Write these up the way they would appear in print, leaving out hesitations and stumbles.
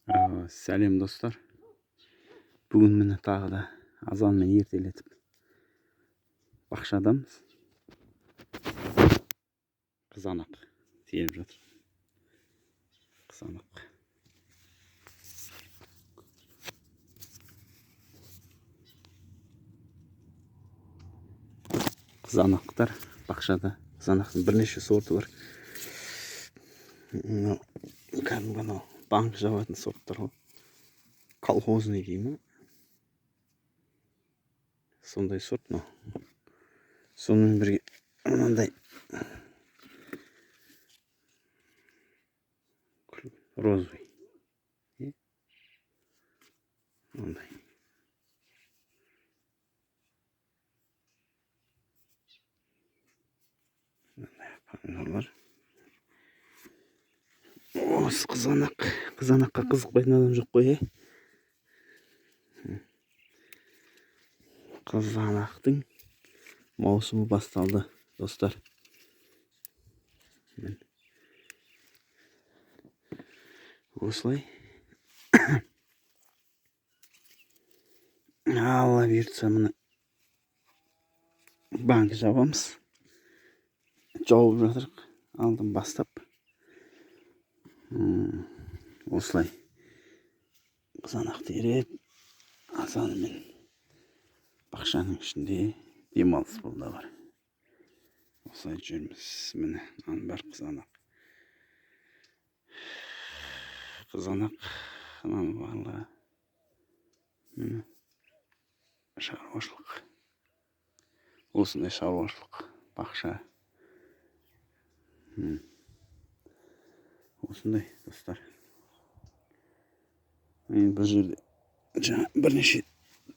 Сәлем, достар! Бүгін, міне, тағы да азанмен ертелетіп бақшадамыз. Қызанақ теріп жатыр. Қызанақ. Қызанақтар бақшада. Қызанақтың бірнеше сорты бар. Мынау кәдімгі анау банк жабатын сорттар ғой, колхозный дей ма, сондай сорт мынау. Сонымен бірге мынандай розовый, мынандай. Мынандай помидорлар. Осы қызанақ, қызанаққа қызықпайтын адам жоқ қой, иә. Қызанақтың маусымы басталды, достар. Міне. Осылай, Алла бұйыртса, міне, банк жабамыз, жауып жатырық алдын бастап. Осылай қызанақ теріп, азанымен бақшаның ішінде демалыс бұл да бар. Осылай жүрміз. Міне, мынаның бәрі қызанақ, қызанақ мынаның барлығы. Міне, шаруашылық, осындай шаруашылық, бақша. Осындай, достар. Енді бұл жерде жаңа бірнеше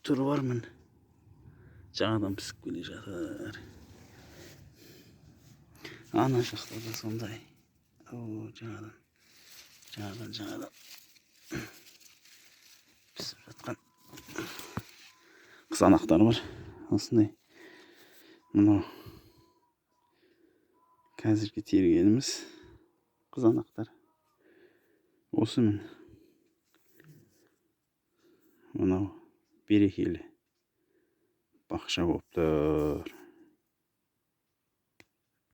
түрі бар, міне, жаңадан пісіп келе жатыр. Ана жақта да сондай. О, жаңадан, жаңадан, жаңадан пісіп жатқан қызанақтар бар. Осындай. Мынау қазіргі тергеніміз қызанақтар осы. Міне, мынау берекелі бақша болып тұр.